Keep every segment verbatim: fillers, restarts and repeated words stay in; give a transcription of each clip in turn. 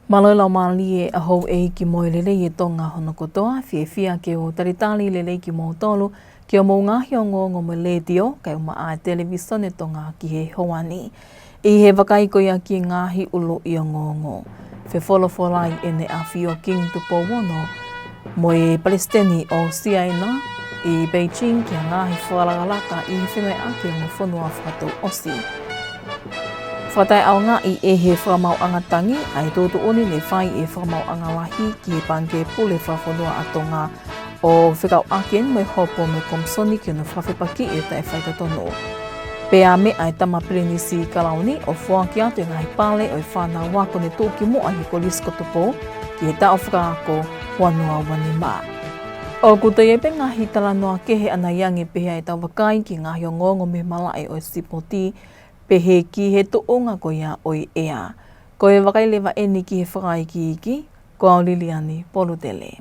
Mālō e laumālie ʻa houʻeiki mo e lelei ʻa Tonga hono kotoa, fiefia ke u talitali lelei kimoutolu ki hoʻomou ngaahi ongoongo mo e letiō, kae ʻumaʻā e televīsone Tonga ki he houa ni. ʻI he vakai ko ia ki he ngaahi ʻuluʻi ongoongo. Fefolofolai ʻEne ʻAfio King Tupou Ono mo e Palesiteni ʻo Siaina ʻi Beijing ki he ngaahi fakalakalaka ʻi he fengāueʻaki ʻa e ongo fonua fakatouʻosi. Fakataʻeʻaongaʻi ʻe he Fakamaauʻanga Tangi ʻa e tuʻutuʻuni ne fai ʻe he Fakamaauʻanga Lahi ki he Pangikē Pule Fakafonua ʻa Tonga ʻo fekauʻaki eni mo e hopo mo e Komisoni ki hono fakafepakiʻi e taʻefaitotonu. Pea meʻa e Tama Pilinisi Kalauni ʻo foaki atu e ngaahi pale ʻo e fānau ako ne tuʻu ki muʻa ʻi he Kolisi ko Tupou ki he taʻu fakaako ua noa ua nima. ʻOku toe ʻi ai pē ngaahi talanoa kehe ʻanai ange pehē ʻetau vakai ki he ngaahi ongoongo mei he malaʻe ʻo e sipoti, pehē ki he tuʻunga ko ia ʻo e ʻea. Ko e vakai leva eni ki he fakaikiiki, ko au Liliani Polutele.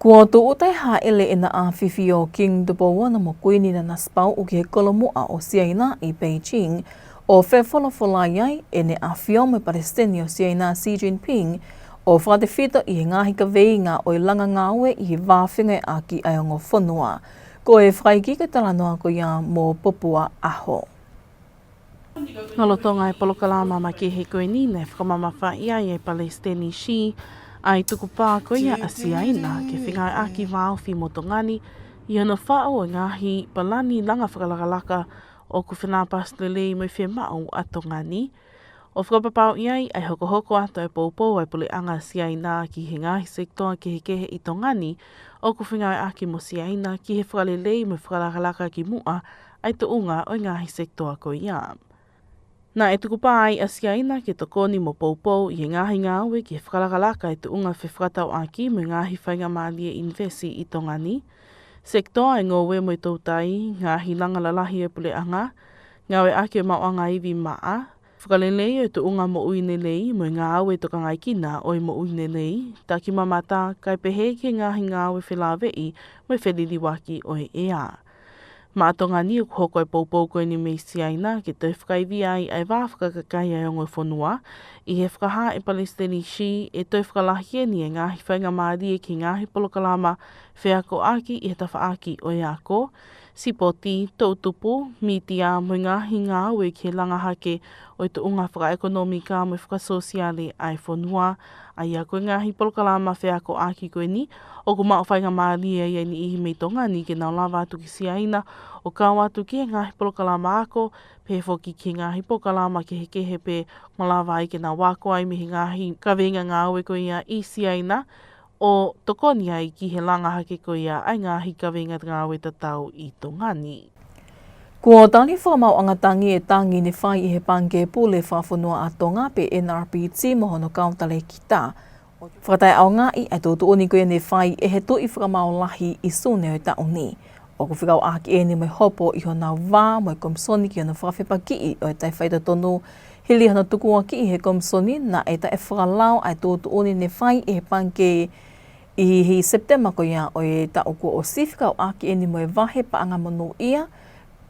Kuo tūʻuta e hāʻele ʻEna ʻAfifio King Tupou Ono mo Kuini Nanasipauʻu ki he kolomuʻa ʻo Siaina ʻi Beijing, ʻo fefolofolai ai ʻEne ʻAfio mo e Palesiteni ʻo Siaina Xi Jinping, ʻo fakatefito ʻi he ngaahi kaveinga ʻo e langa ngāue ʻi he vā fengāueʻaki ʻa e ongo fonua. Ko e fakaikiiki ʻo e talanoa ko ia mo Popua ʻAho. Lolotonga e polokalama makehe ko eni, naʻe fakamamafaʻi ai ʻe he Palesiteni Xi ʻa e tukupā ko ia ʻa Siaina ke fengāueʻaki vāofi mo Tonga ni ʻi hono faʻu ʻo e ngaahi palani langa fakalakalaka ʻoku fenāpasi lelei mo e fiemaʻu ʻa Tonga ni. ʻO fakapapauʻi ai ʻa e hokohoko atu ʻa e poupou ʻa e puleʻanga Siaina ki he ngaahi sekitoa kehekehe ʻi Tonga ni ʻoku fengāueʻaki mo Siaina ki he fakalelei mo e fakalakalaka ki muʻa ʻa e tuʻunga ʻo e ngaahi sekitoa ko ia. Naʻe tukupā ai ʻa Siaina ke tokoni mo poupou ʻi he ngaahi ngāue ki he fakalakalaka ʻa e tuʻunga fefakatauʻaki mo e ngaahi faingamālie ʻinivesi ʻi Tonga ni, sekitoa ʻa e ngoue mo e toutai, ngaahi langa lalahi ʻo e puleʻanga, ngāueʻaki ʻo e maʻuʻanga ivi maʻa, fakalelei ʻo e tuʻunga moʻui lelei mo e ngāue tokangaekina ʻo e moʻui lelei, takimamata, kae pehē ki he ngaahi ngāue felāveʻi mo e feliliuaki ʻo e ʻea. Maʻa Tonga ni ʻoku hoko e poupou ko eni mei Siaina ke toe fakaivia ai ʻa e vā fakakakai ʻa e ongo fonua, ʻi he fakahā ʻe Palesiteni Xi ʻe toe fakalahi eni e ngaahi faingamālie ki he ngaahi polokalama feakoʻaki ʻi he tafaʻaki ʻo e ako, sipoti, toʻutupu, mītia mo e ngaahi ngāue ki he langa hake ʻo e tuʻunga fakaʻekonōmika mo e fakasōsiale ʻa e fonua. ʻA ia ko e ngaahi polokalama feakoʻaki ko eni ʻoku maʻu faingamālie ai ʻa e niʻihi mei Tonga ni ke nau lava atu ki Siaina ʻo kau atu ki he ngaahi polokalama ako, pehē foki ki he ngaahi polokalama kehekehe pē ʻoku malava ai ke nau ako ai mei he ngaahi kaveinga ngāue ko ia ʻi Siaina, ʻo tokoni ai ki he langa hake ko ia ʻa e ngaahi kaveinga ngāue tatau ʻi Tonga ni. Kuo tali ʻe he Fakamaauʻanga Tangi e tangi ne fai ʻe he Pangikē Pule Fakafonua ʻa Tonga pe N R B T mo hono kau talēkita. Fakataʻeʻaongaʻi ʻa e tuʻutuʻuni ko ia ne fai ʻe he Tuʻi Fakamaau Lahi ʻi Sune ʻo e taʻu ni. ʻOku fekauʻaki eni mo e hopo ʻi honau vā mo e Komisoni ki hono fakafepakiʻi ʻo e taʻefaitotonu, hili hono tukuakiʻi ʻe he Komisoni, naʻe taʻefakalao ʻa e tuʻutuʻuni ne fai ʻe he Pangikē ʻi he Sepitema ko ia ʻo e taʻu kuo ʻosi, fekauʻaki eni mo e vahe paʻanga monūʻia,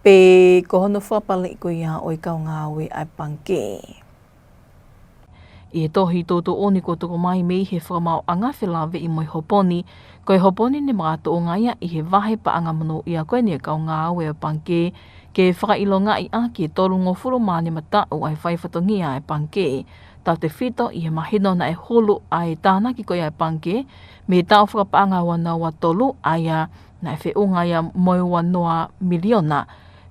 pe ko hono fakapaleʻi ko ia ʻo e kau ngāue ʻa e Pangikē. ʻI he tohi tuʻutuʻuni kuo tuku mai mei he Fakamaauʻanga felāveʻi mo e hopo ni, ko e hopo ni ne makatuʻunga ia ʻi he vahe paʻanga monūʻia ko eni ʻa e kau ngāue ʻa e Pangikē, ke fakaʻilongaʻi ʻaki e tolungofulu mā nima taʻu ʻa e faifatongia ʻa e Pangikē. Tautefito ʻi he mahino naʻe hulu ʻa e tānaki ko ia ʻa e Pangikē mei he taʻu fakapaʻanga ua noa ua tolu, ʻa ia naʻe feʻunga ia mo e ua noa miliona,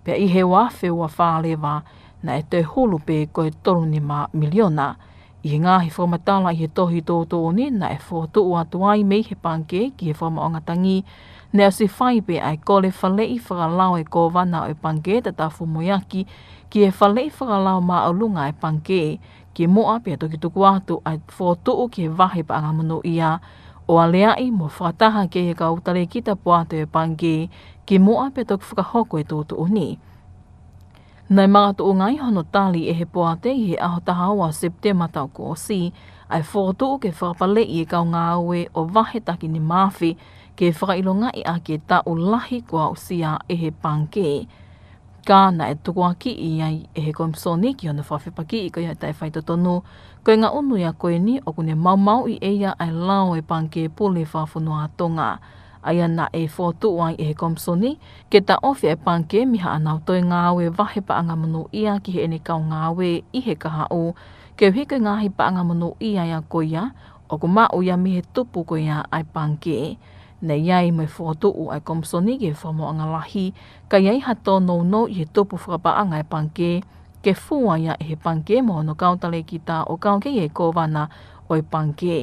pea ʻi he ua afe ua fā leva, naʻe toe hulu pē ko e tolu nima miliona. ʻI he ngaahi fakamatala ʻi he tohi tuʻutuʻuni, naʻe fokotuʻu atu ai mei he Pangikē ki he Fakamaauʻanga Tangi, naʻe ʻosi fai pē ʻa e kole faleʻi fakalao ʻa e Kōvana ʻo e Pangikē, Tatafu Moeaki, ki he faleʻi fakalao māʻolunga ʻa e Pangikē, kimuʻa pea toki tuku atu ʻa e fokotuʻu ki he vahe paʻanga monūʻia, ʻo aleaʻi mo fakataha ki ai e kau talēkita poate ʻo e Pangikē, kimuʻa pea toki fakahoko e tuʻutuʻuni. Naʻe makatuʻunga ai hono tali ʻe he poate ʻi he ʻaho taha ua ʻo Sepitema taʻu kuo ʻosi, ʻa e fokotuʻu ke fakapaleʻi e kau ngāue ʻo vahe taki nima afe, ke fakaʻilongaʻi ʻaki e taʻu lahi kuo aʻusia ʻe he Pangikē. Ka naʻe tukuakiʻi ai ʻe he Komisoni ki hono fakafepakiʻi ko ia ʻa e taʻefaitotonu, ko e ngaʻunu ia ko eni ʻoku ne maumauʻi ʻe ia ʻa e lao ʻo e Pangikē Pule Fakafonua ʻa Tonga. ʻA ia naʻe fokotuʻu ai ʻe he Komisoni ke taʻofi ʻa e Pangikē mei haʻanau toe ngāue vahe paʻanga monūʻia ki heʻene kau ngāue ʻi he kahaʻu, koeʻuhi ko e ngaahi paʻanga monūʻia ia ko ia ʻoku maʻu ia mei he tupu ko ia ʻa e Pangikē. Naʻe ʻi ai mo e fokotuʻu ʻa e Komisoni ki he Fakamaauʻanga Lahi, ka ʻi ai ha tōnounou ʻi he tupu fakapaʻanga ʻa e Pangikē, ke fua ia ʻe he Pangikē mo hono kau talēkita ʻo kau ki he Kōvana ʻo e Pangikē.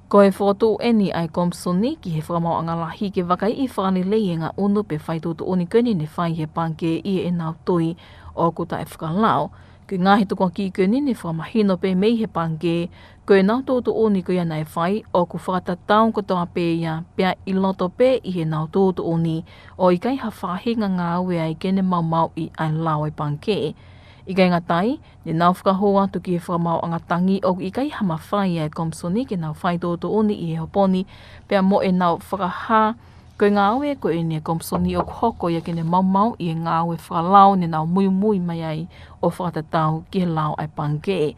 Ko e fokotuʻu eni ʻa e Komisoni ki he Fakamaauʻanga Lahi ke vakaiʻi fakalelei e ngaʻunu pe faituʻutuʻuni ko eni ne fai ʻe he Pangikē ʻi heʻenau tui ʻoku taʻefakalao. Ko e ngaahi tukuakiʻi ko eni ne fakamahino pē mei he Pangikē, ko ʻenau tuʻutuʻuni ko ia naʻe fai ʻoku fakatatau kotoa pē ia, pea ʻi loto pē ʻi heʻenau tuʻutuʻuni ʻo ʻikai ha faʻahinga ngāue ai ke ne maumauʻi ʻa e lao ʻo e Pangikē. ʻIkai ngata ai, ne nau fakahū atu ki he Fakamaauʻanga Tangi ʻoku ʻikai ha mafai ʻa e Komisoni ke nau faituʻutuʻuni ʻi he hopo ni, pea mo ʻenau fakahā ko e ngāue ko eni ʻa e Komisoni ʻoku hoko ia ke ne maumauʻi e ngāue fakalao ne nau muimui mai ai ʻo fakatatau ki he lao ʻa e Pangikē.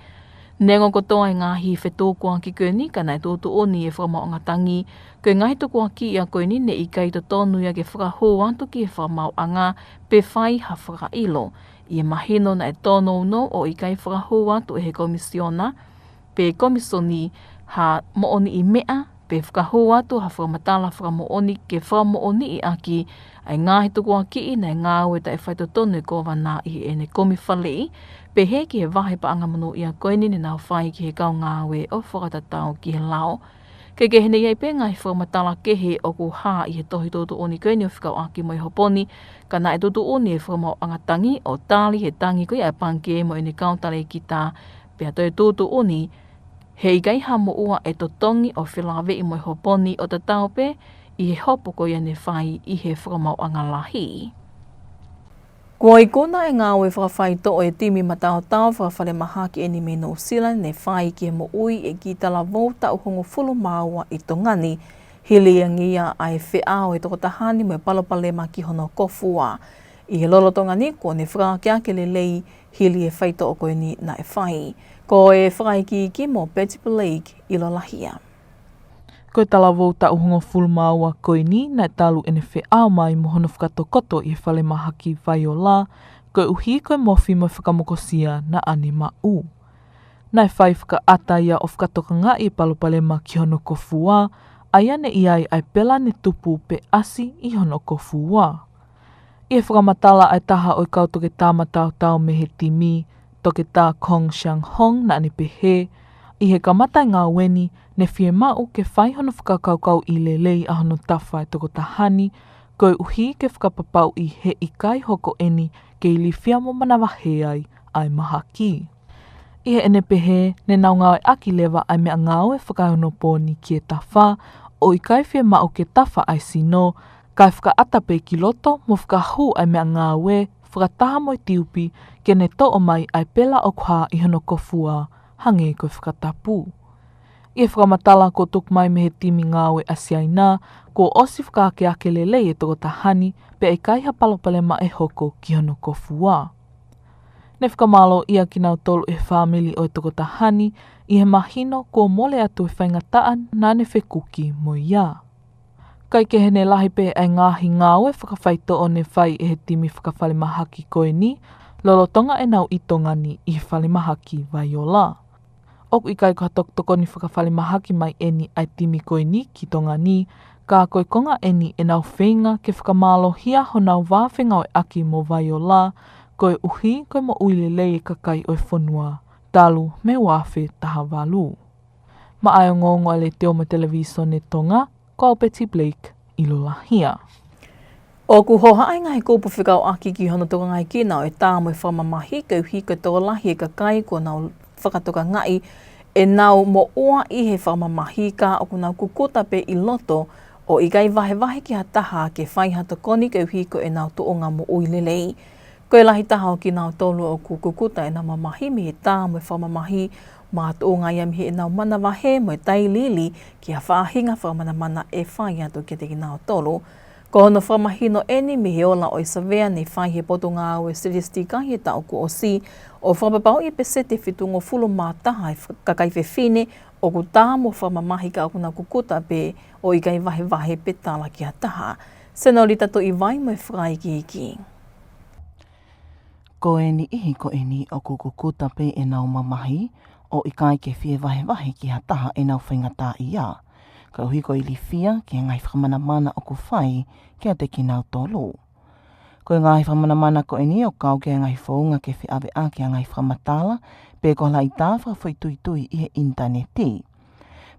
Neongo kotoa e ngaahi fetukuaki ko eni, ka naʻe tuʻutuʻuni ʻe he Fakamaauʻanga Tangi ko e ngaahi tukuakiʻi ia ko eni ne ʻikai totonu ia ke fakahū atu ki he Fakamaauʻanga pe fai ha fakaʻilo, ʻi he mahino naʻe tōnounou ʻo ʻikai fakahū atu ʻe he Komisiona pe Komisoni ha moʻoniʻi meʻa, pe fakahū atu ha fakamatala fakamoʻoni ke fakamoʻoniʻi ʻaki ʻa e ngaahi tukuakiʻi naʻe ngāue taʻefaitotonu ʻe he Kōvana ʻi heʻene kumi faleʻi, pehē ki he vahe paʻanga monūʻia ko eni ne nau fai ki he kau ngāue ʻo fakatatau ki he lao. Kehekehe, naʻe ʻi ai pē ngaahi fakamatala kehe ʻoku hā ʻi he tohi tuʻutuʻuni ko eni ʻo fekauʻaki mo e hopo ni, ka naʻe tuʻutuʻuni ʻe he Fakamaauʻanga Tangi ʻo tali ʻe he tangi ko ia ʻa e Pangikē mo ʻene kau talēkita, pea toe tuʻutuʻuni he ʻikai ha moʻua ʻe totongi ʻo felāveʻi mo e hopo ni ʻo tatau pē ʻi he hopo ko ia ne fai ʻi he Fakamaauʻanga Lahi. Kuo ikuna e ngāue fakafaitoʻo ʻa e timi mataotao fakafalemahaki eni mei Nuʻu Sila ne fai ki he moʻui ʻa e kiʻi talavou taʻu hongofulu mā ua ʻi Tonga ni, hili ange ia ʻa e feʻao ʻa e tokotaha ni mo e palopalema ki hono kōfua. ʻI he lolotonga ni kuo ne fakaakeake lelei hili e faitoʻo ko eni naʻe fai. Ko e fakaikiiki mo Betty Blake ʻi Lolahia. Ko e talavou taʻu hongofulu mā ua ko eni naʻe talu ʻene feʻao mai mo hono fakatokoto ʻi he falemahaki Vaiola, koeʻuhi ko e mofi mo e fakamokosia naʻa ne maʻu. Naʻe fai fakaʻata ia ʻo fakatokangaʻi e palopalema ki hono kōfua, ʻa ia ne ʻi ai ʻa e pela ne tupu pe ʻasi ʻi hono kōfua. ʻI he fakamatala ʻa e taha ʻo e kau toketā mataotao mei he timi, Toketā Kong Xiang Hong, naʻa ne pehē, ʻi he kamata e ngāue ni, ne fiemaʻu ke fai hono fakakaukauʻi lelei ʻa hono tafa e tokotaha ni, koeʻuhi ke fakapapauʻi he ʻikai hoko eni ke ilifia mo manavahē ai ʻa e mahaki. ʻI heʻene pehē, ne nau ngāueʻaki leva ʻa e meʻangāue fakaeonopooni ki he tafa, ʻo ʻikai fiemaʻu ke tafa ʻa e sino, kae fakaʻata pē ki loto mo fakahū ʻa e meʻangāue fakataha mo e tiupi ke ne toʻo mai ʻa e pela ʻoku hā ʻi hono kōfua, hangē ko e fakatapu. ʻI he fakamatala kuo tuku mai mei he timi ngāue ʻa Siaina, kuo ʻosi fakaakeake lelei e tokotaha ni, pea ʻikai ha palopalema ʻe hoko ki hono kōfua. Ne fakamālōʻia kinautolu ʻe he fāmili ʻo e tokotaha ni, ʻi he mahino kuo mole atu e faingataʻa naʻa ne fekuki mo ia. Kaekehe, ne lahi pē ʻa e ngaahi ngāue fakafaitoʻo ne fai ʻe he timi fakafalemahaki ko eni, lolotonga ʻenau ʻi Tonga ni ʻi he falemahaki Vaiola. ʻOku ʻikai ko ha tokotokoni fakafalemahaki mai eni ʻa e timi ko eni ki Tonga ni, ka ko e konga eni ʻenau feinga ke fakamālohia honau vā fengāueʻaki mo Vaiola, koeʻuhi ko e moʻui lelei e kakai ʻo e fonua, talu mei he ua afe taha valu. Maʻá e ongoongo ʻa e Letiō mo e Televīsone Tonga, ko au Betty Blake ʻi Lolahia. ʻOku hohaʻa e ngaahi kupu fekauʻaki ki hono tokangaekina ʻo e tā mo e fakamamahi, koeʻuhi ko e tokolahi e kakai kuo nau fakatokangaʻi ʻenau moʻua ʻi he fakamamahi ka ʻoku nau kukuta pē ʻi loto ʻo ʻikai vahevahe ki ha taha ke fai ha tokoni koeʻuhi ko ʻenau tuʻunga moʻui lelei. Ko e lahi taha ʻo kinautolu ʻoku kukuta ʻenau mamahi mei he tā mo e fakamamahi makatuʻunga ia mei heʻenau manavahē mo e tailiili ki ha faʻahinga fakamanamana ʻe fai atu kiate kinautolu. Ko hono fakamahino ʻeni mei he ola ʻo e savea ne fai ʻe he Potungāue Sitisitiki ʻi he taʻu kuo ʻosi, ʻo fakapapauʻi e peseti ʻe fitungofulu mā taha ʻo e kakai fefine ʻoku tā mo fakamamahi ka ʻoku nau kukuta pē ʻo ʻikai vahevahe pe tala ki ha taha. Senolita Toʻivai mo e fakaikiiki. Ko e niʻihi ko ʻeni ʻoku kukuta pē ʻenau mamahi ʻo ʻikai ke fie vahevahe ki ha taha ʻenau faingataʻaʻia, koeʻuhi ko e ilifia ki he ngaahi fakamanamana ʻoku fai kiate kinautolu. Ko e ngaahi fakamanamana ko ʻeni ʻoku kau ki he ngaahi founga ke feʻaveʻaki ʻa e ngaahi fakamatala pe ko ha laʻitā fakafoʻituitui ʻi he ʻinitaneti.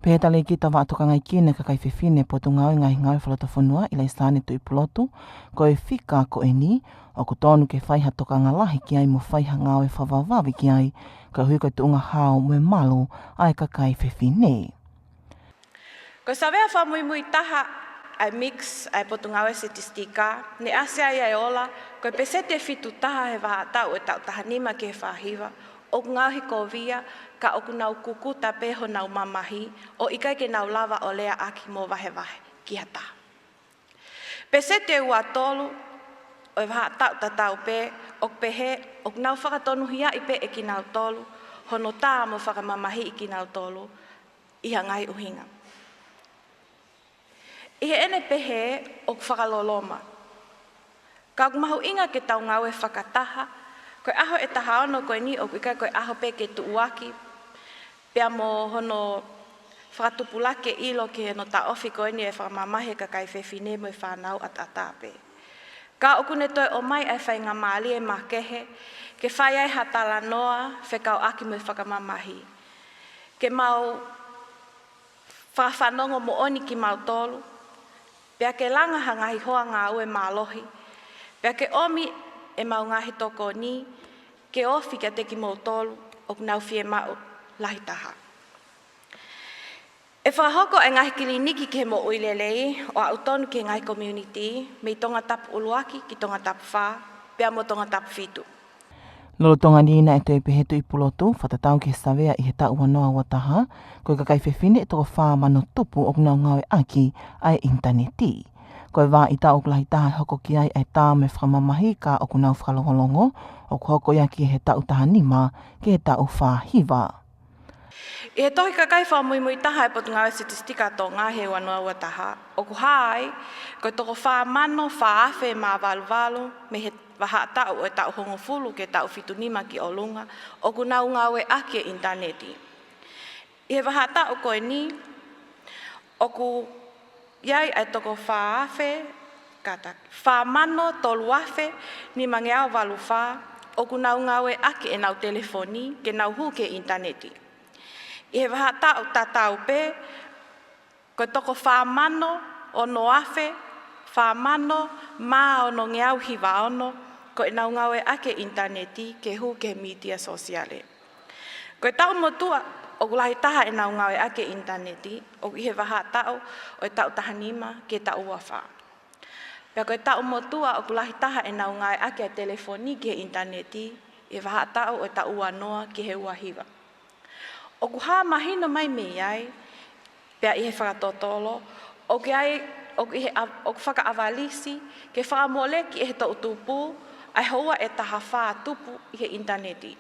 Pehē ʻe Talēkita Vaʻa Tokangaekina ʻo e Kakai Fefine Potungāue Ngaahi Ngāue Fakalotofonua, ʻIlaisane Tuʻipulotu, ko e fika ko ʻeni ʻoku tonu ke fai ha tokanga lahi ki ai mo fai ha ngāue fakavavevave ki ai, koeʻuhi ko e tuʻunga hao mo e malu ʻa e kakai fefine. Ko e savea fakamuimui taha ʻa e mix ʻa e Potungāue Sitisitiki, ne ʻasi ai ʻa e ola ko e peseti ʻe fitu taha he vahaʻa taʻu ʻo e taʻu taha nima ki he fā hiva ʻoku ngaohikovia, ka ʻoku nau kukuta pē honau mamahi ʻo ʻikai ke nau lava ʻo leaʻaki mo vahevahe ki ha taha. Peseti ʻe ua tolu ʻo e vahaʻa taʻu tatau pē ʻoku pehē ʻoku nau fakatonuhiaʻi pē ʻe kinautolu hono tā mo fakamamahiʻi kinautolu ʻi ha ngaahi ʻuhinga. ʻI heʻene pehē ʻoku fakaloloma. Ka ʻoku mahuʻinga ke tau ngāue fakataha, ko e ʻaho ʻe taha ono ko ʻeni ʻoku ʻikai ko e ʻaho pē ke tuʻuaki, pea mo hono fakatupulaki e ʻilo ki hono taʻofi ko ʻeni e fakamamahi e kakai fefine mo e fānau ʻataʻatā pē. Ka ʻoku ne toe ʻomai ʻa e faingamālie makehe ke fai ai ha talanoa fekauʻaki mo e fakamamahi. Ke mau fakafanongo moʻoni kimautolu, pea ke langa ha ngaahi hoa ngāue mālohi, pea ke ʻomi ʻemau ngaahi tokoni ke ofi kiate kimoutolu ʻoku nau fiemaʻu lahi taha. ʻE fakahoko ʻa e ngaahi kiliniki ki he moʻui lelei ʻo aʻu tonu ki he ngaahi community, mei Tongatapu ʻuluaki ki Tongatapu fā, pea mo Tongatapu fitu. Lolotonga ni naʻe toe pehē ʻe Tuʻipulotu, fakatatau ki he savea ʻi he taʻu ua noa ua taha, ko e kakai fefine ʻe toko fā mano tupu ʻoku nau ngāueʻaki ʻa e ʻinitaneti. Ko e vahaʻa taʻu ʻoku lahi taha ʻe hoko ki ai ʻa e tā mo e fakamamahi ka ʻoku nau fakalongolongo, ʻoku hoko ia ki he taʻu taha nima ki he taʻu fā hiva. ʻI he tohi kakai fakamuimui taha ʻa e Potungāue Sitisitiki ʻa Tonga he ua noa ua taha, ʻoku hā ai ko e toko fā mano fā afe mā valu valu mei he vahaʻa taʻu ʻo e taʻu hongofulu ki he taʻu fitu nima ki ʻolunga ʻoku nau ngāueʻaki e ʻinitaneti. ʻI he vahaʻa taʻu ko ʻeni, ʻoku ʻi ai ʻa e toko fā afe, kātaki, fā mano tolu afe nimangeau valu fā ʻoku nau ngāueʻaki ʻenau telefoni ke nau hū ki he ʻinitaneti. ʻI he vahaʻa taʻu tatau pē, ko e toko fā mano ono afe, fā mano mā onongeau hiva ono, ko ʻenau ngāueʻaki e ʻinitaneti ke hū ki he mītia sōsiale. Ko e taʻu motuʻa ʻoku lahi taha ʻenau ngāueʻaki e ʻinitaneti, ʻoku ʻi he vahaʻa taʻu ʻo e taʻu taha nima ki he taʻu ua fā. Pea ko e taʻu motuʻa ʻoku lahi taha ʻenau ngāueʻaki e telefoni ki he ʻinitaneti, ʻi he vahaʻa taʻu ʻo e taʻu ua noa ki he ua hiva. ʻOku hā mahino mai mei ai, pea ʻi he fakatotolo, ʻoku ʻi ai, ʻoku ʻi he ʻav-, ʻoku fakaʻavalisi ke fakamoleki ʻe he toʻutupu ʻa e houa ʻe taha fā tupu ʻi he ʻinitaneti.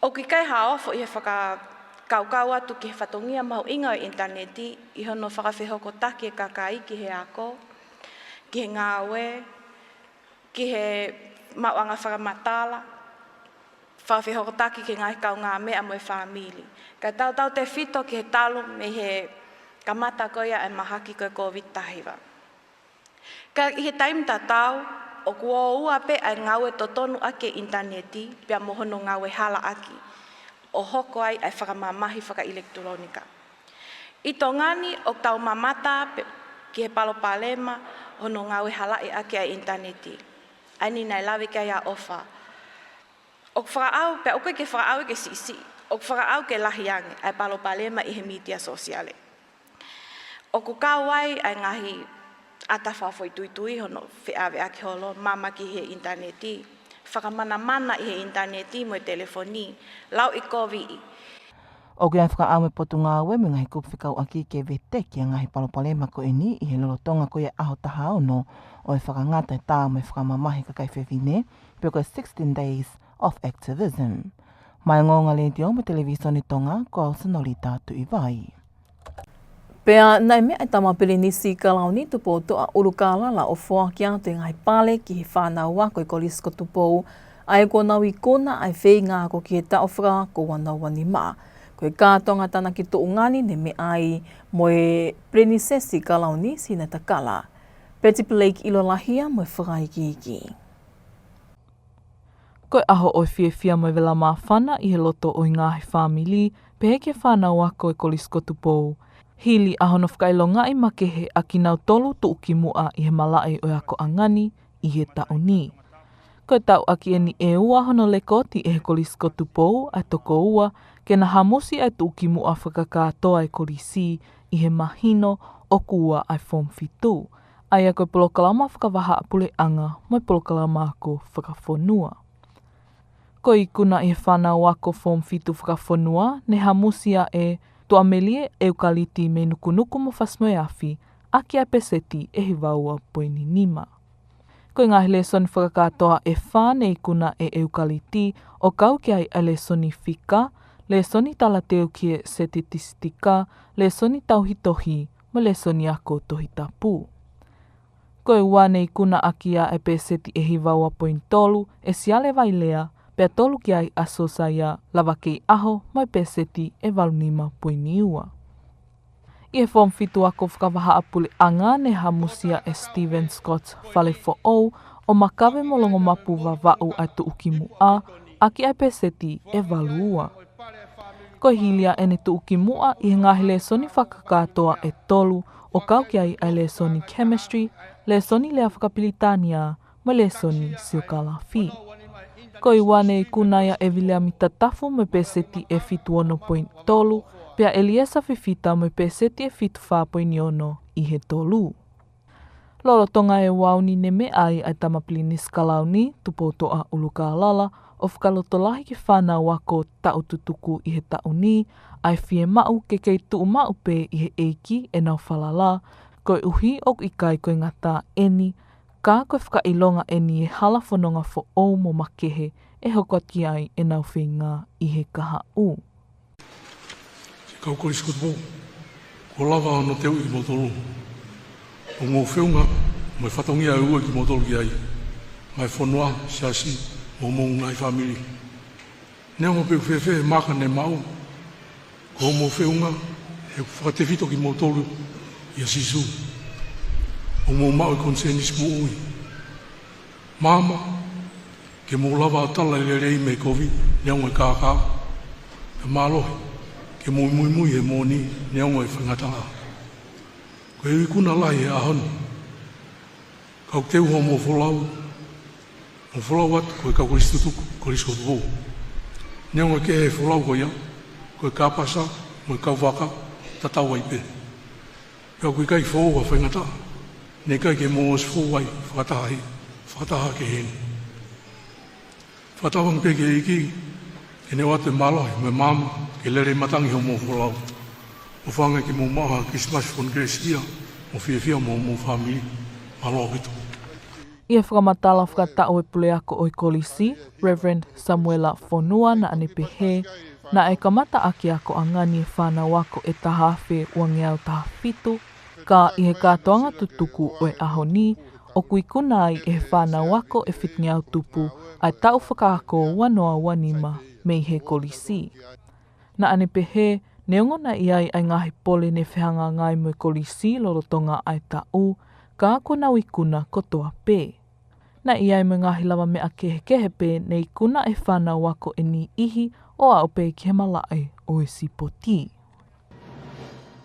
ʻOku ʻikai ha ofo ʻi he fakakaukau atu ki he fatongia mahuʻinga ʻo e ʻinitaneti ʻi hono fakafehokotaki e kakai ki he ako, ki he ngāue, ki he maʻuʻanga fakamatala, fakafehokotaki ki he ngaahi kaungāmeʻa mo e fāmili. Kae tautautefito ki he talu mei he kamata ko ia e mahaki ko e Covid taha hiva. Ka ʻi he taimi tatau, ʻoku ʻoua pē ʻa e ngāue totonu ʻaki e ʻinitaneti, pea mo hono ngāue halaʻaki, ʻo hoko ai ʻa e fakamamahi fakaʻilekitulōnika. ʻI Tonga ni ʻoku tau mamata pē ki he palopalema hono ngāue halaʻi ʻaki ʻa e ʻinitaneti. ʻA eni naʻe lave ki ai ʻa ʻOfa. ʻOku fakaʻau, pea ʻoku ʻikai ke fakaʻau ke siʻisiʻi, ʻoku fakaʻau ke lahi ange ʻa e palopalema ʻi he mītia sōsiale. ʻOku kau ai ʻa e ngaahi ʻata fakafoʻituitui hono feʻaveʻaki holo, mama ki he ʻinitaneti, fakamanamana ʻi he ʻinitaneti mo e telefoni, lauʻikoviʻi. ʻOku ʻi ai e fakaʻamu ʻa e Potungāue mo e ngaahi kupu fekauʻaki ke veteki ʻa e ngaahi palopalema ko eni ʻi he lolotonga ko ia ʻaho taha ono ʻo e fakangata e tā mo e fakamamahi e kakai fefine, pe ko e sixteen days of activism. Maʻá e Ongoongo Letiō mo e Televīsone Tonga, ko au Senolita Tuʻivai. Pea naʻe meʻa ʻa e Tama Pilinisi Kalauni Tupoutoʻa ʻUlukālala ʻo foaki atu e ngaahi pale ki he fānau ako ʻi he Kolisi ko Tupou, ʻa ia kuo nau ikuna ʻa e feinga ako ki he taʻu fakaako ua noa ua nima. Ko e kātoanga tānaki tuʻunga ni ne meʻa ai mo e Pilinisesi Kalauni Sina Takala. Peti Blake ʻIlolahia mo e fakaikiiki. Ko e ʻaho ʻo e fiefia mo e vela māfana ʻi he loto ʻo e ngaahi fāmili, pehē ki he fānau ako ʻi he Kolisi ko Tupou, hili ʻa hono fakaʻilongaʻi makehe ʻa kinautolu tuʻukimuʻa ʻi he malaʻe ʻo e akoʻanga ni ʻi he taʻu ni. Ko e taʻu ʻaki eni ʻe ua hono lekooti ʻe he Kolisi ko Tupou ʻa e toko ua ke na hamusi ʻa e tuʻukimuʻa fakakātoa ʻa e kolisi ʻi he mahino ʻoku ua ʻa e Form fitu, ʻa ia ko e polokalama fakavahaʻapuleʻanga mo e polokalama ako fakafonua. Ko e ikuna ʻi he fānau ako Form fitu fakafonua, ne hamusi ʻa e Tuʻamelie ʻEukaliti mei Nukunuku mo Fasi-mo-e-Afi, ʻaki ʻa e peseti ʻe hiva ua poini nima. Ko e ngaahi lēsoni fakakātoa ʻe fā ne ikuna ʻe ʻEukaliti, ʻo kau ki ai ʻa e lēsoni fika, lēsoni talateu ki he setetisitika, lēsoni tauhi tohi, mo e lēsoni ako Tohi Tapu. Ko e ua ne ikuna ʻaki ʻa e peseti ʻe hiva ua poini tolu ʻe Siale Vailea, pea tolu ki ai ʻa Sosaia Lavakeiʻaho mo e peseti ʻe valu nima poini ua. ʻI he Form fitu ako fakavahaʻapuleʻanga ne hamusi ʻa e Stephen Scott Falefoʻou ʻo makave mo longomapu Vavaʻu ʻa e tuʻukimuʻa, ʻaki ʻa e peseti ʻe valu ua. Ko e hili ʻa ʻene tuʻukimuʻa ʻi he ngaahi lēsoni fakakātoa ʻe tolu, ʻo kau ki ai ʻa e lēsoni chemistry, lēsoni lea fakapilitānia, mo e lēsoni siokālafi. Ko e ua ne ikuna ai ʻa ʻEviliami Tatafu mo e peseti ʻe fitu ono poini tolu, pea ʻEliesa Fifita mo e peseti ʻe fitu fā poini ono ʻi he tolu. Lolotonga e ua ʻaho ni ne meʻa ai ʻa e Tama Pilinisi Kalauni Tupoutoʻa ʻUlukālala ʻo fakalotolahi ki he fānau ako taʻu tutuku ʻi he taʻu ni, ʻa e fiemaʻu ke kei tuʻu maʻu pē ʻi he ʻEiki ʻenau falala, koeʻuhi ʻoku ʻikai ko e ngata eni, ka ko e fakaʻilonga eni e hala fononga foʻou mo makehe ʻe hoko atu ki ai ʻenau feinga ʻi he kahaʻu. Siʻi kau Kolisi ko Tupou, kuo lava hono teuʻi kimoutolu ʻo mou feʻunga mo e fatongia ʻe ui kimoutolu ki ai, ngaahi fonua, siasi, mo homou ngaahi fāmili. Neongo pe ʻoku fēfē e maka ne maʻu, ko hoʻomou feʻunga ʻe fakatefito kimoutolu ʻia Sīsū. ʻOku mou maʻu e konisēnisi moʻui. Maama, ke mou lava ʻo tala e lelei mei he kovi, neongo e kākā. Pea mālohi, ke mou muimui he moʻoni, neongo e faingataʻa. Ko e ikuna lahi he ʻaho ni, kau teu hoʻomou folau, mou folau atu ko e kau Kolisi tutuku, Kolisi ko Tupou. Neongo e kehe e folau ko ia, ko e kāpasa mo e kau vaka, tatau ai pē. Pea ʻoku ʻikai foʻou ha faingataʻa, ne ʻikai ke mou ʻosi foʻou ai fakataha ʻi, fakataha ki heni. Fakatauange pē ki he ʻEiki ke ne ʻoatu e mālohi mo e maama ke lelei matangi hoʻomou folau. ʻO hangē ke mou maʻu ha Kilisimasi Fonu Kelesiʻia mo fiefia mo homou fāmili. Mālō ʻaupito. ʻI he fakamatala fakataʻu ʻa e puleako ʻo e kolisi, Reverend Samuela Fonua, naʻa ne pehē, naʻe kamata ʻaki e akoʻanga ni e fānau ako ʻe taha afe uangeau taha fitu, ka ʻi he kātoanga tutuku ʻo e ʻaho ni, ʻoku ikuna ai ʻe he fānau ako ʻe fitungeau tupu ʻa e taʻu fakaako ua noa ua nima mei he kolisi. Naʻa ne pehē, neongo naʻe ʻi ai ʻa e ngaahi pole ne fehangahangai mo e kolisi lolotonga ʻa e taʻu, ka kuo nau ikuna kotoa pē. Naʻe ʻi ai mo e ngaahi lavameʻa kehekehe pē ne ikuna ʻe he fānau ako ʻe niʻihi ʻo aʻu pē ki he malaʻe ʻo e sipoti.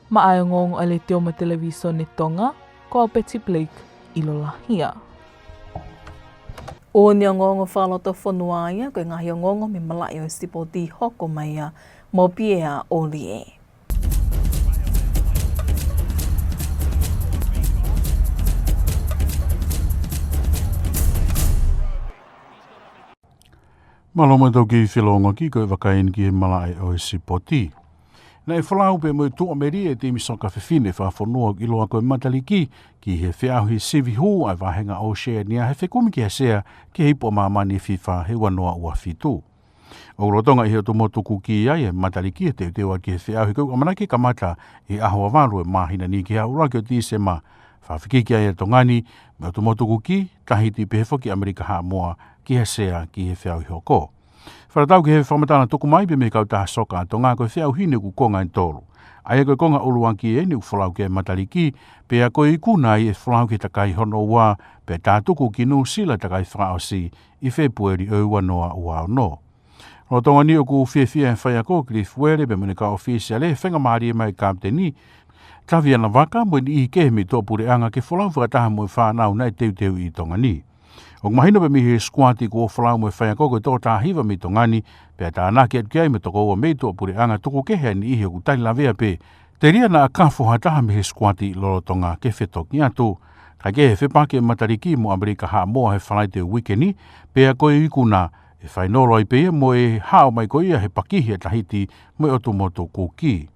Maʻá e Ongoongo ʻa e Letiō mo e Televīsone Tonga, ko au Peti Blake ʻIlolahia. ʻOku ne ongoongo fakalotofonua ia, ko e ngaahi ongoongo mei he malaʻe ʻo e sipoti hoko mai ia mo Piea ʻOlie. Mālō mautolu ki he felōngoaki, ko e vakai eni ki he malaʻe ʻo e sipoti. Naʻe folau pē mo e tuʻamelie e timi soka fefine fakafonua ʻoku ʻiloa ko e Mataliki ki he feʻauhi sivi hū ʻa e vāhenga ʻOseania he fekumi ki he sea ki he ipu ʻa māmani FIFA he ua noa ua fitu. ʻOku lolotonga ʻi he ʻotu motu Kuki ai e Mataliki he teuteu atu ki he feʻauhi ko ia ʻoku ʻamanaki ke kamata ʻi he ʻaho ua valu e māhina ni ki he ʻuluaki ʻo Tīsema. Fakafekiki ai ʻa Tonga ni mo e ʻotu motu Kuki, Tahiti pehē foki ʻAmelika Haʻamoa ki he sea ki he feʻauhi hoko. Fakatatau ki he fakamatala tuku mai pē mei he kautaha soka ʻa Tonga, ko e feʻauhi ni ʻoku konga ʻe tolu. ʻA ia ko e konga ʻuluaki eni ʻoku folau ki ai e Mataliki, pea ko e ikuna ia e folau ki he takai hono ua, pea tā tuku ki Nuʻusila takai fakaʻosi ʻi Fēpueli ʻo e ua noa ua ono. Lolotonga ni ʻoku fiefia e faiako Cliff Wele pea mo ʻene kau ʻōfisiale he faingamālie mai e kapiteni Taviana Vaka mo e niʻihi kehe mei tuʻapuleʻanga ke folau fakataha mo e fānau naʻe teuteu ʻi Tonga ni. ʻOku mahino pē mei he sikuati kuo folau mo e faiako ko e toko taha hiva mei Tonga ni, pea tānaki atu ki ai mo e toko ua mei tuʻapuleʻanga, tuku kehe ʻa e niʻihi ʻoku tali lavea pē, telia naʻa kafo ha taha mei he sikuati lolotonga ke fetoki atu. Kae kehe, fepaki e Mataliki mo ʻAmelika Haʻamoa he Falaite uike ni, pea ko e ikuna ʻe fainolo ai pē ia mo e hao mai ko ia he pakihi ʻa Tahiti mo e ʻotu motu Kuki.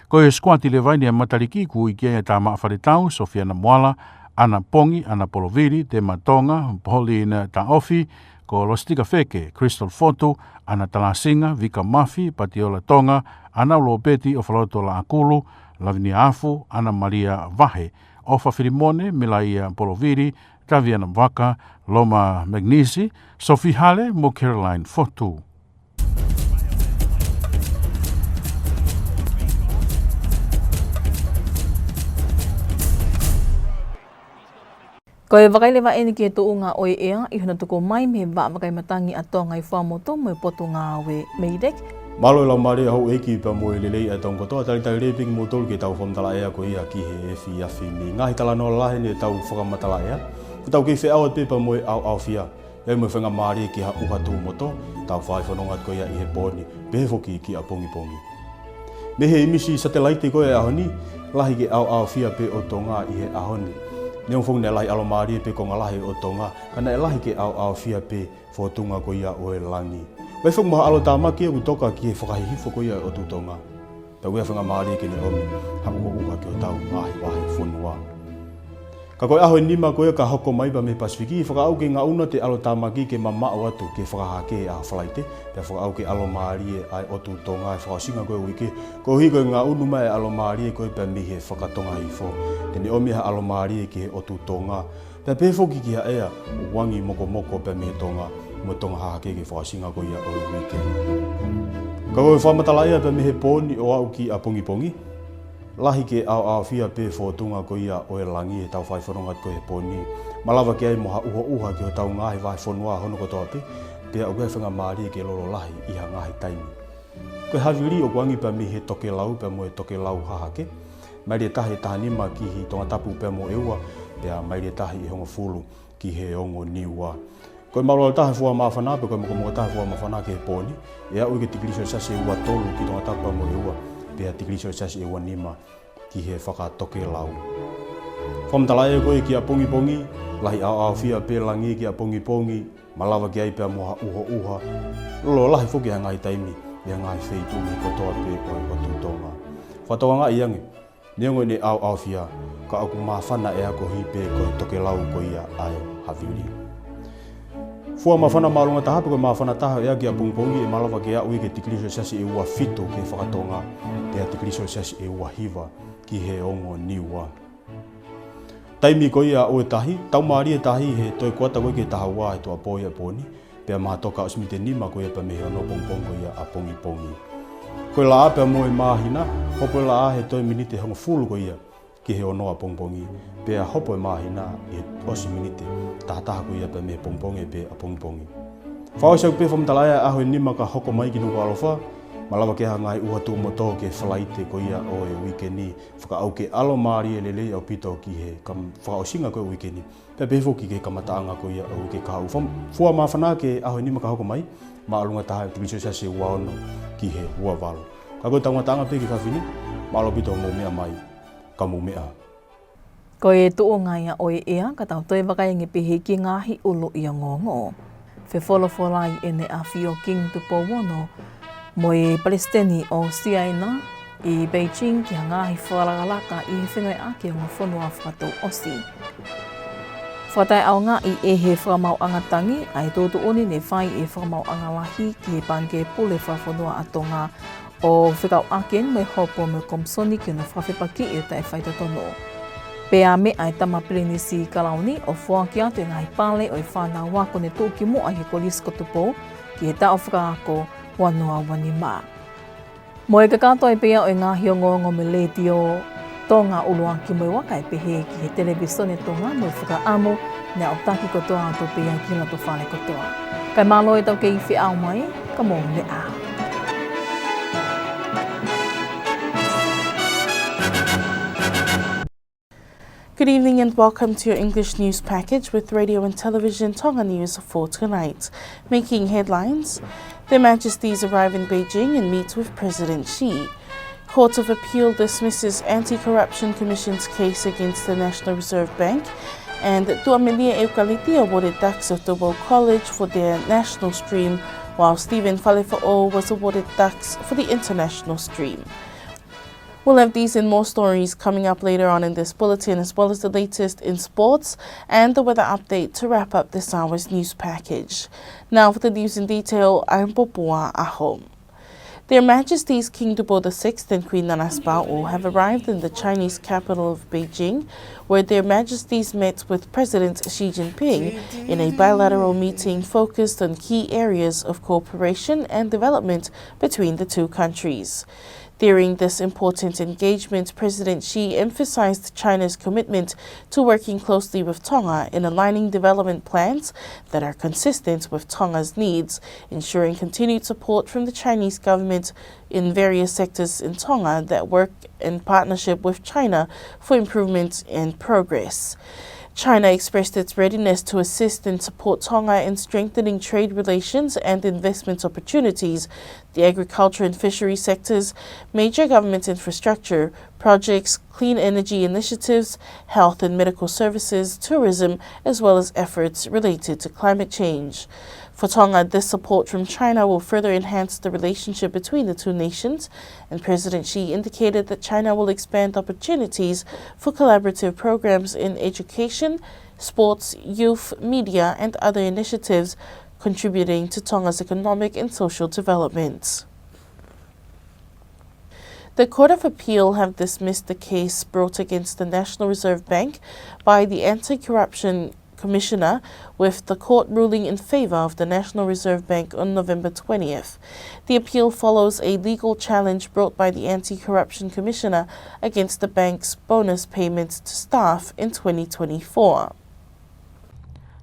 Ko e sikuati leva eni ʻa e Mataliki ʻoku ui ki ai ʻa Tamaʻa Faletau, Sofiana Moala, ʻAna Pongi, ʻAna Polovili, Tema Tonga, Pauline Taofi, ko Lositika Feke, Crystal Fotu, ʻAna Talasinga, Vika Mafi, Patiola Tonga, ʻAna Lopeti, ʻOfaloto Laʻakulu, Lavinia Afu, ʻAna Malia Vahe, ʻOfa Filimone, Milaia Polovili, Taviana Vaka, Loma Magnisi, Sofi Hale mo Caroline Fotu. Ko e vakai leva eni ki he tuʻunga ʻo e ʻea ʻi hono tuku mai mei he Vaʻa Vakai Matangi ʻa Tonga ʻi Fuaʻamotu mo e Potungāue MEIDECC. Mālō e laumālie ʻa houʻeiki pea mo e lelei ʻa e Tonga kotoa, talitali lelei pē kimoutolu ki heʻetau fakamatala ʻea ko ia ki he efiafi ni. Ngaahi talanoa lalahi eni ʻetau fakamatala ʻea. Ko ʻetau kei feʻao atu pē pea mo e ʻaoʻaofia. ʻI ai mo e faingamālie ke haʻu ha tuʻu motu, tau fai fononga atu ko ia ʻi he pō ni, pehē foki ki ʻapongipongi. Mei he ʻīmisi satelaite ko ia ʻo e ʻaho ni, lahi ke ʻaoʻaofia pē ʻo Tonga ʻi he ʻaho ni. Neongo foki naʻe lahi ʻalomālie pē konga lahi ʻo Tonga, ka naʻe lahi ke ʻaoʻaofia pē fōtunga ko ia ʻo e langi. ʻOku ʻi ai foki mo ha ʻalotāmaki ʻoku toka ki he fakahihifo ko ia ʻo e ʻotu Tonga. Pea ʻoku ʻi ai e faingamālie ke ne ʻomi ha ʻuhoʻuha ki hotau ngaahi vahefonua. Ka ko e ʻaho ʻe nima ko ia ka hoko mai pea mei he Pasifiki, fakaʻau ke ngaʻunu atu e ʻalotāmaki ke mamaʻo atu ki he fakahahake ʻa Falaite, pea fakaʻau ke ʻalomālie ʻa e ʻotu Tonga he fakaʻosinga ko ia e uike, koeʻuhi ko e ngaʻunu mai e ʻalomālie ko ia pea mei he fakatonga hihifo. Te ne ʻomi ha ʻalomālie ki he ʻotu Tonga, pea pehē foki ki ha ʻea ʻoku angi mokomoko pea mei he tonga, mo e tonga hahake ki he fakaʻosinga ko ia ʻo e uike. Ka ko e fakamatala ʻea pea mei he pō ni ʻo aʻu ki ʻapongipongi, lahi ke ʻaoʻaofia pē fōtunga ko ia ʻo e langi heʻetau fai fononga atu ko ia he pō ni. Malava ke ʻi ai mo ha ʻuhoʻuha ki hotau ngaahi vahefonua hono kotoa pē, pea ʻoku ʻi ai e faingamālie ke lolo lahi ʻi ha ngaahi taimi. Ko e havili ʻoku angi pea mei he tokelau pea mo e tokelau hahake. Maile ʻe taha ʻe taha nima ki he tongatapu pea mo ʻEua, pea maile ʻe taha ʻe hongofulu ki he ongo Niua. Ko e maʻulalo taha e fua māfana, pe ko e mokomoko taha e fua māfana ki he pō ni, ʻe aʻu ia ki he tikili selesiasi ʻe ua tolu ki he tongatapu pea mo ʻEua, pea tikili selesiasi ʻe ua nima ki he fakatokelau. Fakamatala ʻea ko ia ki ʻapongipongi, lahi ʻaoʻaofia pē langi ki ʻapongipongi, malava ke ʻi ai pea mo ha ʻuhoʻuha, lolo lahi foki ha ngaahi taimi ʻi ha ngaahi feituʻu kotoa pē ʻo e ʻotu Tonga. Fakatokangaʻi ange, neongo ʻene ʻaoʻaofia, ka ʻoku māfana ʻea koeʻuhi pē ko e tokelau ko ia ʻa e havili. Fua māfana māʻolunga taha pe ko e māfana taha ʻea ki ʻapongipongi ʻe malava ke aʻu ia ki he tikili selesiasi ʻe ua fitu ki he fakatonga, pea tikili selesiasi ʻe ua hiva ki he ongo Niua. Taimi ko ia ʻo e tahi, taumālie e tahi he toe kuata ko ia ki he taha ua he tuʻuapō ʻi he pō ni, pea mahatoka ʻosi miniti ʻe nima ko ia pea mei he ono pongipongi ko ia ʻapongipongi. Ko e laʻā pea mo e māhina, hopo e laʻā he toe miniti ʻe hongofulu ko ia ki he ono ʻapongipongi, pea hopo e māhina ʻi he ʻosi miniti ʻe taha taha ko ia pea mei he pongipongi pē ʻapongipongi. Fakaʻosi ʻaki pē fakamatala ʻea ʻaho ʻe nima ka hoko mai ki Nukuʻalofa, malava ke ʻi ai ha ngaahi ʻuha tuʻu motu ki he Falaite ko ia ʻo e uike ni, fakaʻau ke ʻalomālie lelei ʻaupito ki he kam-, fakaʻosinga ko ia e uike ni, pea pehē foki ki he kamataʻanga ko ia ʻo e uike kahaʻu. Fua māfana ki he ʻaho ʻe nima ka hoko mai, māʻolunga taha e tikili selesiasi ʻe ua ono ki he ua valu. Ka ko ʻetau ngataʻanga pē ki he efiafi ni, mālō ʻaupito hoʻomou meʻa mai, ka mou meʻa. Ko e tuʻunga ia ʻo e ʻea, ka tau toe vakai ange pē ki he ngaahi ʻuluʻi ongoongo. Fefolofolai ʻEne ʻAfio Kingi Tupou Ono mo e Palesiteni ʻo Siaina, ʻi Beijing ki ha ngaahi fakalakalaka ʻi he fengāueʻaki ʻa e ongo fonua fakatouʻosi. Fakataʻeʻaongaʻi ʻe he Fakamaauʻanga Tangi ʻa e tuʻutuʻuni ne fai ʻe he Fakamaauʻanga Lahi ki he Pangikē Pule Fakafonua ʻa Tonga ʻo fekauʻaki mo e hopo mo e komisoni ki hono fakafepakiʻi ʻo e taʻefaitotonu. Pea meʻa ʻa e Tama Pilinisi Kalauni ʻo foaki atu e ngaahi pale ʻo e fānau ako ne tuʻu ki muʻa ʻi he Kolisi ko Tupou ki he taʻu fakaako ua noa ua nima. Mo e kakato ʻe pē ia ʻo e ngaahi ongoongo mei he Letiō Tonga ʻUluaki mo e Vaka ʻe pehē ki he Televīsone Tonga mo e fakaʻamu ne aʻutaki kotoa atu pē ia ki loto fale kotoa. Kae mālō e tau kei feʻao mai, ka mou meʻa. Good evening and welcome to your English news package with Radio and Television Tonga News for tonight. Making headlines, Their Majesties arrive in Beijing and meet with President Xi. Court of Appeal dismisses Anti-Corruption Commission's case against the National Reserve Bank. And Tuʻamelie ʻEukaliti awarded Dux of Tupou College for their national stream, while Stephen Falefoʻou was awarded Dux for the international stream. We'll have these and more stories coming up later on in this bulletin, as well as the latest in sports and the weather update to wrap up this hour's news package. Now for the news in detail, I'm Popua Aho. Their Majesties King Tupou the sixth and Queen Nanasipauʻu have arrived in the Chinese capital of Beijing, where Their Majesties met with President Xi Jinping in a bilateral meeting focused on key areas of cooperation and development between the two countries. During this important engagement, President Xi emphasized China's commitment to working closely with Tonga in aligning development plans that are consistent with Tonga's needs, ensuring continued support from the Chinese government in various sectors in Tonga that work in partnership with China for improvement and progress. China expressed its readiness to assist and support Tonga in strengthening trade relations and investment opportunities, the agriculture and fishery sectors, major government infrastructure projects, clean energy initiatives, health and medical services, tourism, as well as efforts related to climate change. For Tonga, this support from China will further enhance the relationship between the two nations, and President Xi indicated that China will expand opportunities for collaborative programs in education, sports, youth, media, and other initiatives contributing to Tonga's economic and social development. The Court of Appeal have dismissed the case brought against the National Reserve Bank by the Anti-Corruption Commissioner, with the court ruling in favor of the National Reserve Bank on November twentieth. The appeal follows a legal challenge brought by the Anti-Corruption Commissioner against the bank's bonus payments to staff in twenty twenty-four.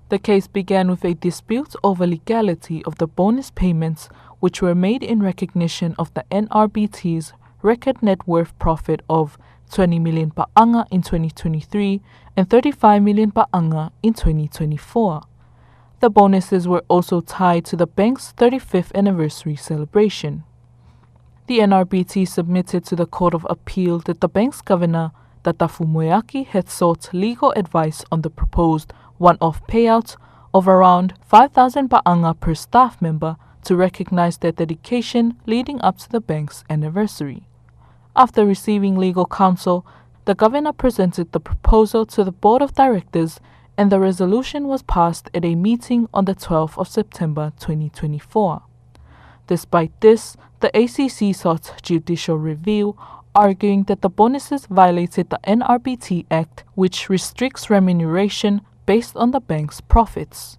The case began with a dispute over legality of the bonus payments, which were made in recognition of the N R B T's record net worth profit of twenty million paʻanga in twenty twenty-three and thirty-five million paʻanga in twenty twenty-four. The bonuses were also tied to the bank's thirty-fifth anniversary celebration. The N R B T submitted to the Court of Appeal that the bank's governor, Tatafu Moeaki, had sought legal advice on the proposed one-off payout of around five thousand paʻanga per staff member to recognize their dedication leading up to the bank's anniversary. After receiving legal counsel, the governor presented the proposal to the board of directors, and the resolution was passed at a meeting on the twelfth of September twenty twenty-four. Despite this, the A C C sought judicial review, arguing that the bonuses violated the N R B T Act, which restricts remuneration based on the bank's profits.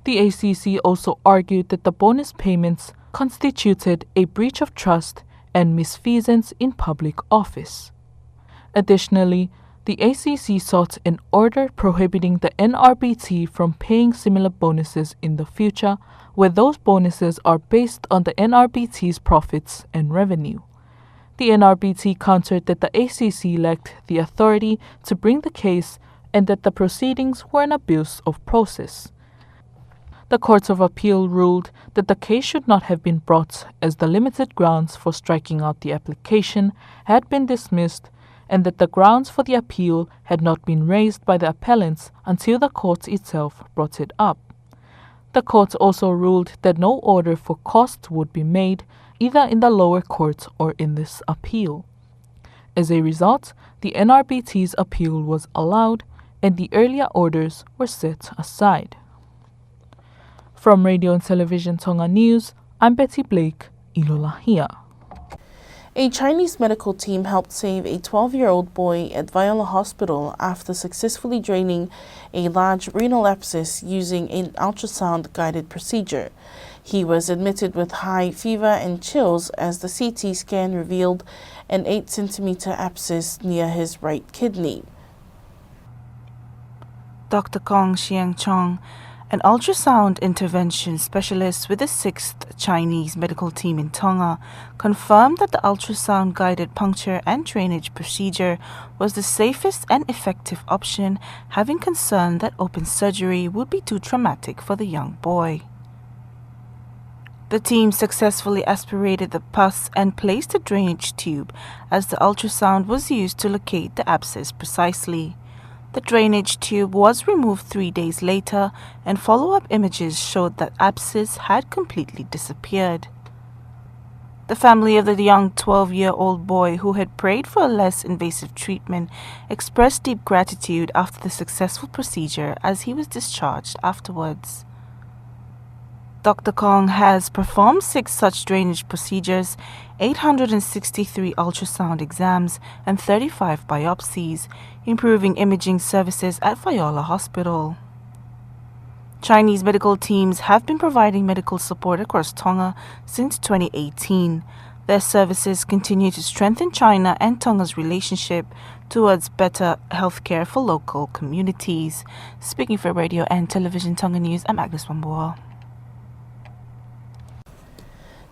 The A C C also argued that the bonus payments constituted a breach of trust and misfeasance in public office. Additionally, the A C C sought an order prohibiting the N R B T from paying similar bonuses in the future, where those bonuses are based on the N R B T's profits and revenue. The N R B T countered that the A C C lacked the authority to bring the case and that the proceedings were an abuse of process. The Court of Appeal ruled that the case should not have been brought, as the limited grounds for striking out the application had been dismissed and that the grounds for the appeal had not been raised by the appellants until the court itself brought it up. The court also ruled that no order for costs would be made, either in the lower court or in this appeal. As a result, the N R B T's appeal was allowed and the earlier orders were set aside. From Radio and Television Tonga News, I'm Betty Blake, ʻIlolahia. A Chinese medical team helped save a twelve-year-old boy at Vaiola Hospital after successfully draining a large renal abscess using an ultrasound-guided procedure. He was admitted with high fever and chills as the C T scan revealed an eight centimeter abscess near his right kidney. Doctor Kong Xiang Chong, an ultrasound intervention specialist with the sixth Chinese medical team in Tonga, confirmed that the ultrasound-guided puncture and drainage procedure was the safest and effective option, having concern that open surgery would be too traumatic for the young boy. The team successfully aspirated the pus and placed a drainage tube, as the ultrasound was used to locate the abscess precisely. The drainage tube was removed three days later, and follow-up images showed that abscess had completely disappeared. The family of the young twelve-year-old boy, who had prayed for a less invasive treatment, expressed deep gratitude after the successful procedure, as he was discharged afterwards. Doctor Kong has performed six such drainage procedures, eight hundred and sixty-three ultrasound exams, and thirty-five biopsies, improving imaging services at Vaiola Hospital. Chinese medical teams have been providing medical support across Tonga since twenty eighteen. Their services continue to strengthen China and Tonga's relationship towards better healthcare for local communities. Speaking for Radio and Television Tonga News, I'm Agnes Wambua.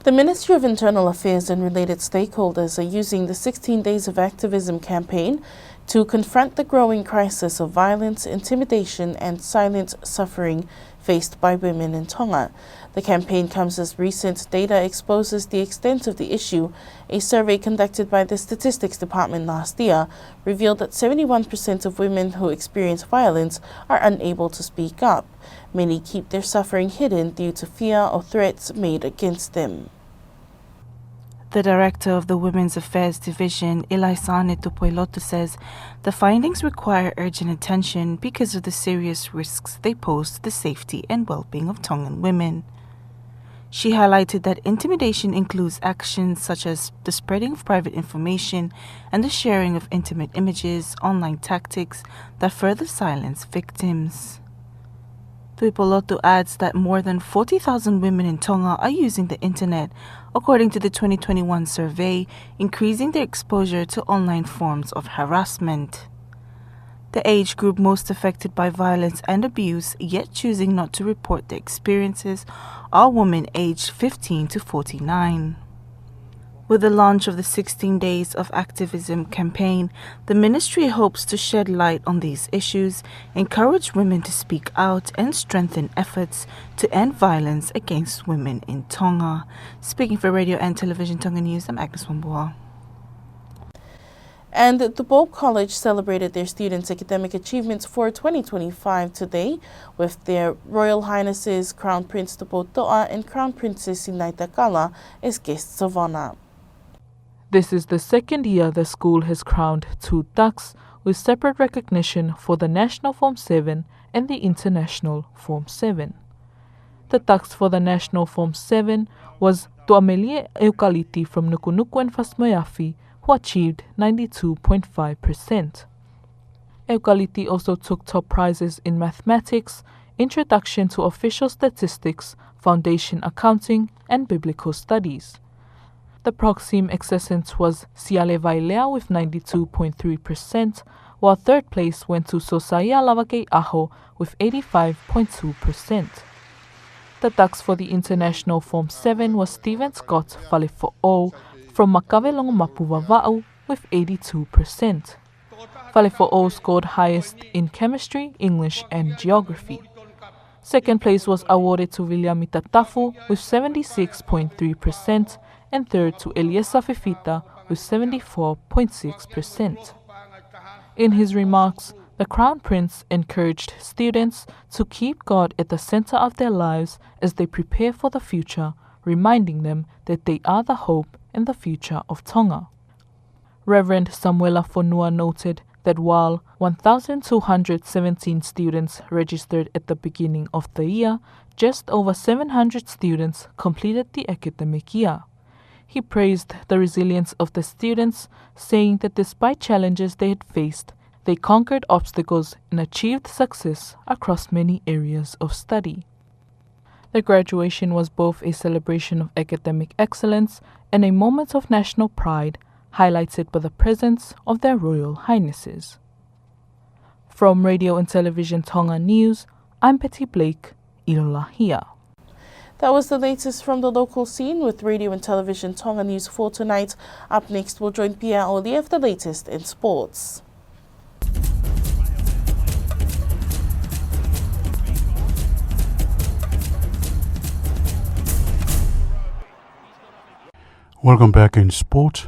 The Ministry of Internal Affairs and related stakeholders are using the sixteen Days of Activism campaign to confront the growing crisis of violence, intimidation, and silent suffering faced by women in Tonga. The campaign comes as recent data exposes the extent of the issue. A survey conducted by the Statistics Department last year revealed that seventy-one percent of women who experience violence are unable to speak up. Many keep their suffering hidden due to fear or threats made against them. The director of the Women's Affairs Division, Ilaisane Tupuailotu, says the findings require urgent attention because of the serious risks they pose to the safety and well-being of Tongan women. She highlighted that intimidation includes actions such as the spreading of private information and the sharing of intimate images, online tactics that further silence victims. Tuipulotu adds that more than forty thousand women in Tonga are using the internet, according to the twenty twenty-one survey, increasing their exposure to online forms of harassment. The age group most affected by violence and abuse, yet choosing not to report their experiences, are women aged fifteen to forty-nine. With the launch of the sixteen Days of Activism campaign, the ministry hopes to shed light on these issues, encourage women to speak out, and strengthen efforts to end violence against women in Tonga. Speaking for Radio and Television Tonga News, I'm Agnes Wambua. And Tupou College celebrated their students' academic achievements for twenty twenty-five today, with their Royal Highnesses Crown Prince Tupoutoʻa and Crown Princess Sinaitakala as guests of honour. This is the second year the school has crowned two tuks with separate recognition for the National Form seven and the International Form seven. The tuks for the National Form seven was Tuʻamelie Eukaliti from Nukunuku and Fasi-mo-e-Afi, who achieved ninety-two point five percent. Eukaliti also took top prizes in mathematics, introduction to official statistics, foundation accounting, and biblical studies. The proxim excellence was Siale Vailea with ninety-two point three percent, while third place went to Sosaia Lavakeiʻaho with eighty-five point two percent. The tuks for the International Form seven was Stephen Scott Falefoʻou from Makave Longomapu, Vavaʻu, with eighty-two percent. Falefoʻou scored highest in chemistry, English, and geography. Second place was awarded to Viliami Tatafu with seventy-six point three percent, and third to Eliesa Fifita with seventy-four point six percent. In his remarks, The Crown Prince encouraged students to keep God at the center of their lives as they prepare for the future, reminding them that they are the hope and the future of Tonga. Reverend Samuela Fonua noted that while one thousand two hundred seventeen students registered at the beginning of the year, just over seven hundred students completed the academic year. He praised the resilience of the students, saying that despite challenges they had faced, they conquered obstacles and achieved success across many areas of study. The graduation was both a celebration of academic excellence and a moment of national pride, highlighted by the presence of their Royal Highnesses. From Radio and Television Tonga News, I'm Betty Blake, ʻIlo Lahia. That was the latest from the local scene with Radio and Television Tonga News for tonight. Up next, we'll join Pia Olia for the latest in sports. Welcome back in sport.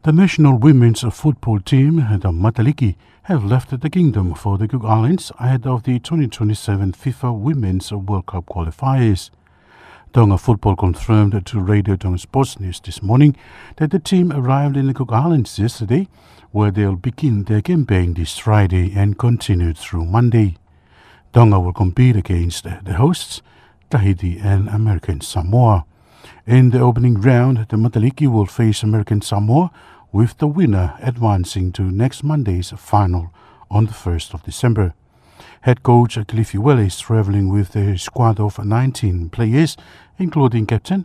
The national women's football team, the Mataliki, have left the kingdom for the Cook Islands ahead of the twenty twenty-seven FIFA Women's World Cup qualifiers. Tonga Football confirmed to Radio Tonga Sports News this morning that the team arrived in the Cook Islands yesterday, where they'll begin their campaign this Friday and continue through Monday. Tonga will compete against the hosts, Tahiti and American Samoa. In the opening round, the Mataliki will face American Samoa, with the winner advancing to next Monday's final on the first of December. Head coach Kilifi Uele is traveling with a squad of nineteen players, including captain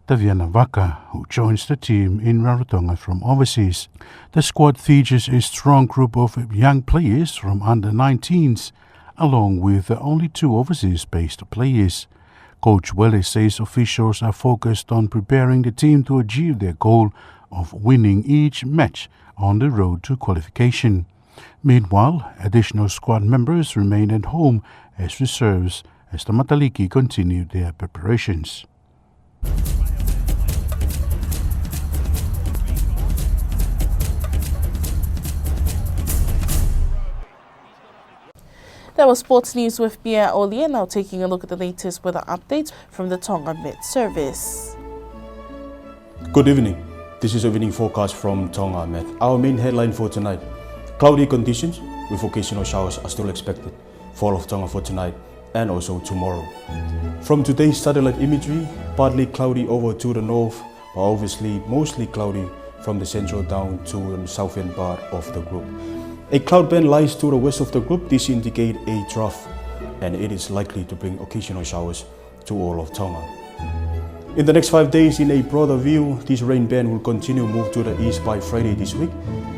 Taviana Vaka, who joins the team in Rarotonga from overseas. The squad features a strong group of young players from under nineteens, along with only two overseas-based players. Coach Uele says officials are focused on preparing the team to achieve their goal of winning each match on the road to qualification. Meanwhile, additional squad members remain at home as reserves as the Mataliki continue their preparations. That was sports news with Pia Olia. Now taking a look at the latest weather update from the Tonga Met Service. Good evening. This is evening forecast from Tonga Met. Our main headline for tonight: cloudy conditions with occasional showers are still expected for all of Tonga for tonight and also tomorrow. From today's satellite imagery, partly cloudy over to the north, but obviously mostly cloudy from the central down to the southern part of the group. A cloud band lies to the west of the group. This indicate a trough, and it is likely to bring occasional showers to all of Tonga. In the next five days, in a broader view, this rain band will continue move to the east by Friday this week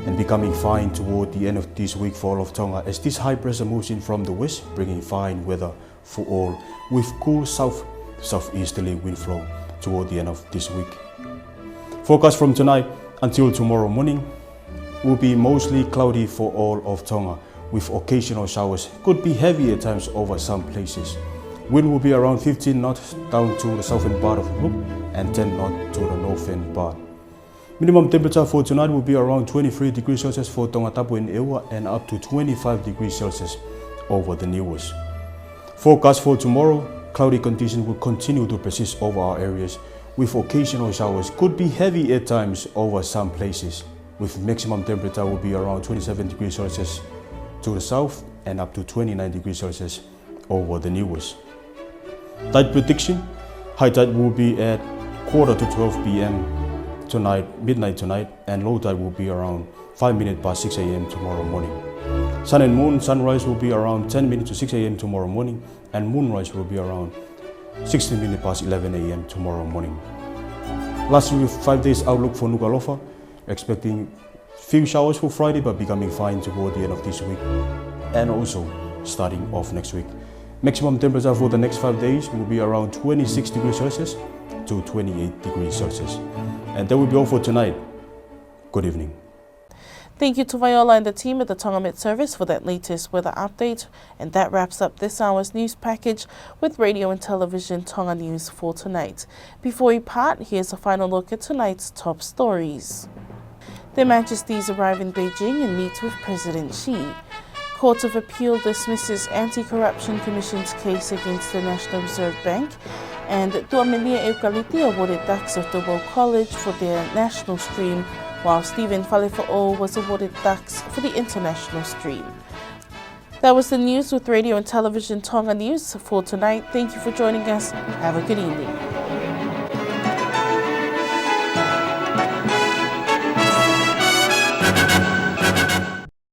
and becoming fine toward the end of this week for all of Tonga, as this high pressure moves in from the west, bringing fine weather for all, with cool south southeasterly wind flow toward the end of this week. Forecast from tonight until tomorrow morning will be mostly cloudy for all of Tonga, with occasional showers. Could be heavy at times over some places. Wind will be around fifteen knots down to the southern part of the group and ten knots to the northern part. Minimum temperature for tonight will be around twenty-three degrees Celsius for Tongatapu and ʻEua and up to twenty-five degrees Celsius over the Niuas. Forecast for tomorrow: cloudy conditions will continue to persist over our areas, with occasional showers, could be heavy at times over some places, with maximum temperature will be around twenty-seven degrees Celsius to the south and up to twenty-nine degrees Celsius over the Niuas. Tide prediction: high tide will be at quarter to twelve P M tonight, midnight tonight, and low tide will be around five minutes past six A M tomorrow morning. Sun and moon: sunrise will be around ten minutes to six A M tomorrow morning, and moonrise will be around sixteen minutes past eleven A M tomorrow morning. Lastly, five days outlook for Nukuʻalofa: expecting few showers for Friday, but becoming fine toward the end of this week and also starting of next week. Maximum temperature for the next five days will be around twenty-six degrees Celsius to twenty-eight degrees Celsius. And that will be all for tonight. Good evening. Thank you to Viola and the team at the Tonga Met Service for that latest weather update. And that wraps up this hour's news package with Radio and Television Tonga News for tonight. Before we part, here's a final look at tonight's top stories. Their Majesties arrive in Beijing and meet with President Xi. Court of Appeal dismisses Anti-Corruption Commission's case against the National Reserve Bank, and Tuʻamelie Eukaliti awarded Dux of Dobell College for their national stream, while Stephen Falefoʻou was awarded Dux for the international stream. That was the news with Radio and Television Tonga News for tonight. Thank you for joining us. Have a good evening.